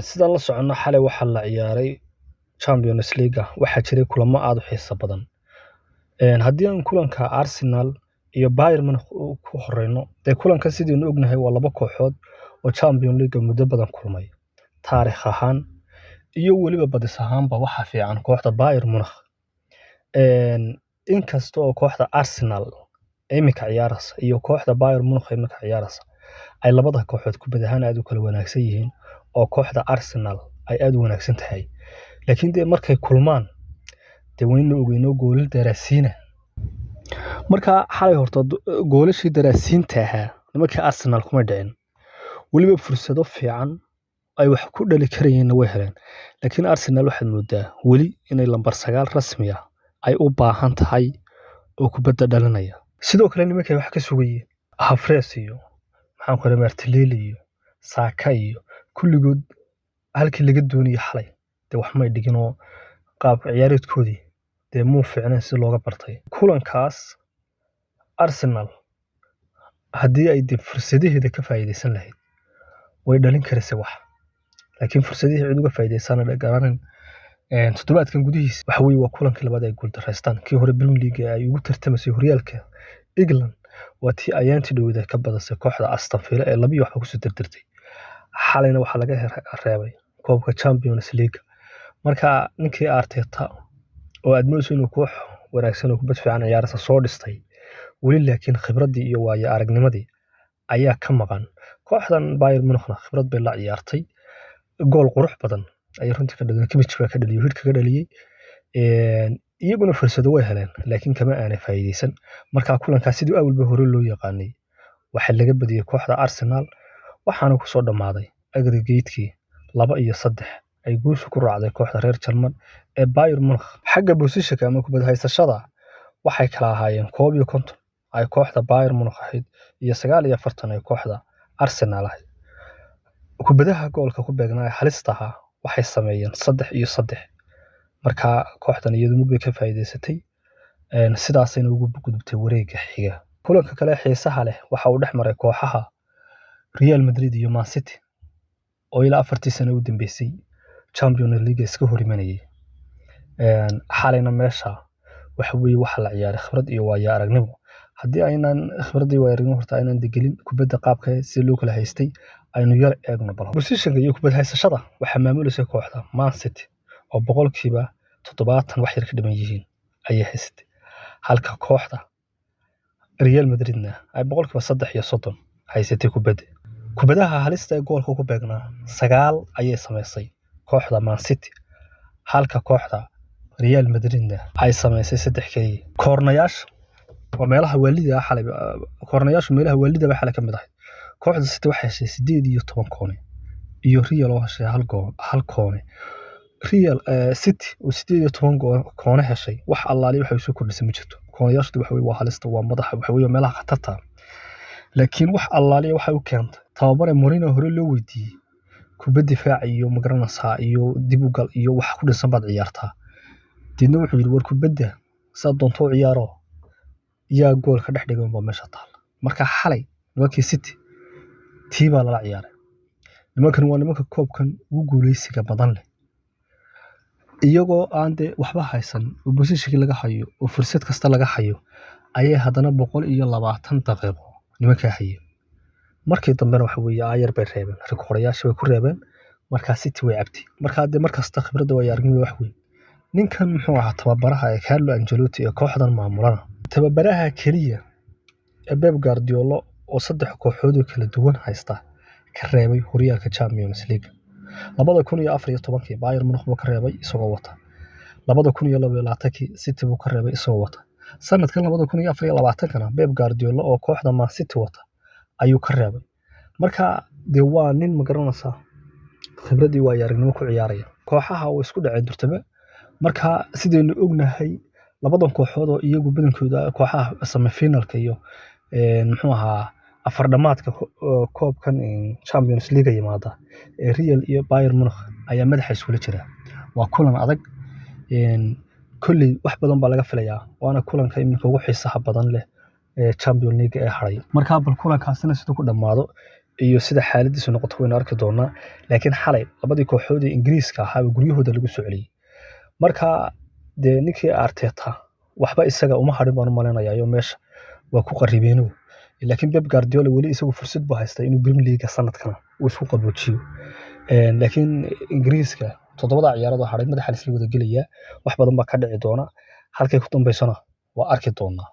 Sidaan la socono, xalay waxaa la ciyaaray Champions League. Waxaa jiray kulamo aad u xiiso badan. Haddii aan kulanka Arsenal iyo Bayern Munich ku horeyno, dee kulanka sidiinu ognahay waa laba kooxood oo Champions League muddo badan kulmay. Taariikh ahaan iyo weliba badis ahaanba waxaa fiican kooxda Bayern Munich. Inkasta oo kooxda Arsenal iminka ciyaaraysa iyo kooxda Bayern Munich iminka ciyaaraysa ay labada kooxood kubad ahaan aad u kala wanaagsan yihiin oo kooxda Arsenal ay aad u wanaagsan tahay. Laakiin dee markay kulmaan, dee waynu ogeyno goolal daraasiina. Marka xalay horta goolashii daraasiinta ahaa nimankii Arsenal kuma dhicin. Weliba fursado fiican ay wax ku dhali karayeenna way heleen. Laakiin Arsenal waxaad moodaa weli inay lambar 9 rasmi ah ay u baahan tahay oo kubadda dhalinaya. Sidoo kale nimankay wax ka sugayeen Havertz iyo maxaan ku Martinelli iyo Saka iyo kulligood halkii laga doonayay xalay dee wax may dhigin oo qaab ciyaareedkoodii dee muu fiicnayn si looga bartay. Kulankaas Arsenal haddii ay dee fursadaheeda ka faa'iideysan lahayd way dhalin karaysay wax. Laakiin fursadihii cid uga faa'iideysana garanin. Toddobaadkan gudihiisa waxa weeye waa kulankii labaad ay guuldareystaan. Kii hore Premier League ay ugu tartamaysay horyaalka England waa tii ayaantii dhowda ka badisay kooxda Aston Villa ee 2-1 ku soo dirdirtay. Xalayna waxaa laga reebay koobka Champions League. Marka ninkii Arteta oo aad moodayso inuu koox wanaagsan oo kubad fiican ciyaaraysa soo dhistay, weli laakiin khibraddii iyo waayo aragnimadii ayaa ka maqan. Kooxdan Bayern Munich khibrad bay la ciyaartay. Gool qurux badan ayay runtii ka dhaliyeen. Kimmich baa ka dhaliyay, hit kaga dhaliyay. Iyaguna fursado way heleen, laakiin kama aanay faa'iideysan. Marka kulankaas sidii awalba hore loo yaqaanay waxaa laga badiyay kooxda Arsenal, waxaana ku soo dhammaaday aggregate-kii 2-3 ay guusha ku raacday kooxda reer Jarmal ee Bayern Munich. Xagga possession ama kubad haysashada waxay kala ahaayeen 51 ay kooxda Bayern Munich ahayd iyo 49 ay kooxda Arsenal ahayd. Kubadaha goolka ku beegnaa ee halista ahaa waxay sameeyeen 3-3. Marka kooxdan iyadu mid bay ka faa'iideysatay, sidaasayna ugu gudubtay wareegga xiga. Kulanka kale ee xiisaha leh waxa uu dhex maray kooxaha Real Madrid iyo Man City oo ilaa 4-tii sano u dambeysay Champions League iska hor imanayay. Xalayna meesha waxa weeye waxa la ciyaaray khibrad iyo waayo aragnimo. Haddii aynaan khibrad iyo waayo aragnimo horta aynaan degelin kubadda qaabka si loo kala haystay aynu yar eegno bal. Possession iyo kubad haysashada waxaa maamulaysa kooxda Man City oo 70% wax yar ka dhiman yihiin ayay haysatay. Halka kooxda Real Madridna ay 33% haysatay kubadda. Kubadaha halista ee goolka ku beegnaa 9 ayay samaysay kooxda Man City, halka kooxda Real Madridna ay samaysay 3 kaliya. Koornayaasha waa meelaha waalida ah xalay, koornayaashu meelaha waalida bay xalay ka mid ahayd. Kooxda City waxay heshay 18 koone iyo Real oo heshay hal gool, hal koone. Real City oo 18 koone heshay, wax allaali waxay soo kordhisay ma jirto. Koonayaashu waxa weeye waa halista, waa madaxa, waxa weeye meelaha khatarta. Laakiin wax allaali waxay u keentay tababare Mourinho hore loo weydiiyey kubad difaac iyo magaranaysaa iyo dib u gal iyo wax ku dhisan baad ciyaartaa. Deedna wuxuu yidhi war kubadda saad doonto u ciyaaro yaa gool ka dhex dhigan baa meesha taal. Marka xalay nimankii City tii baa lala ciyaaray. Nimankan waa nimanka koobkan ugu guuleysiga badan leh. Iyagoo aan dee waxba haysan oo possession laga hayo oo fursad kasta laga hayo ayay haddana 120 daqiiqo nimankaa hayeen. Markii dambena waxa weeye aayar bay reebeen, rikoodhayaasha way ku reebeen. Markaa City way cabtay. Markaa dee markasta khibradda waayo aragnimo wax weyn. Ninkan muxuu ahaa tababaraha ee Carlo Ancelotti ee kooxdan maamulana. Tababaraha kaliya ee Pep Guardiola oo 3 kooxood oo kala duwan haysta ka reebay horyaalka Champions League. 2014 Bayern Munich buu ka reebay isagoo wata. 2022 City buu ka reebay isagoo wata. Sanadkan 2024 Pep Guardiola oo kooxda Man City wata ayuu ka reebay. Marka dee waa nin magaranaysa khibradii waayo aragnimo ku ciyaaraya. Kooxaha oo isku dhaceen durtaba. Marka sidaynu ognahay labadan kooxood oo iyagu badankooda kooxaha semi-finalka iyo muxuu ahaa afar dhamaadka koobkan Champions League yimaada ee Real iyo Bayern Munich ayaa madaxa iskula jira. Waa kulan adag, kolley wax badan baa laga filayaa, waana kulanka iminka ugu xiisaha badan leh ee Champions League ee haray. Marka bal kulankaasina siduu ku dhamaado iyo sida xaaladiisu noqoto waynu arki doonaa. Laakiin xalay labadii kooxood ee Ingiriiska ahaa guryahooda lagu soo celiyey. Marka dee ninkii Arteta waxba isaga uma hadhin baan u malaynayaa, iyo meesha waa ku qaribeeno. Laakiin Pep Guardiola weli isagu fursad buu haystaa inuu Premier League sanadkan uu isku qaboojiyo. Laakiin Ingiriiska 7 ciyaarood oo hadhay madaxa la isla wada gelayaa, wax badan baa ka dhici doona. Halkay ku dambaysana waa arki doonaa.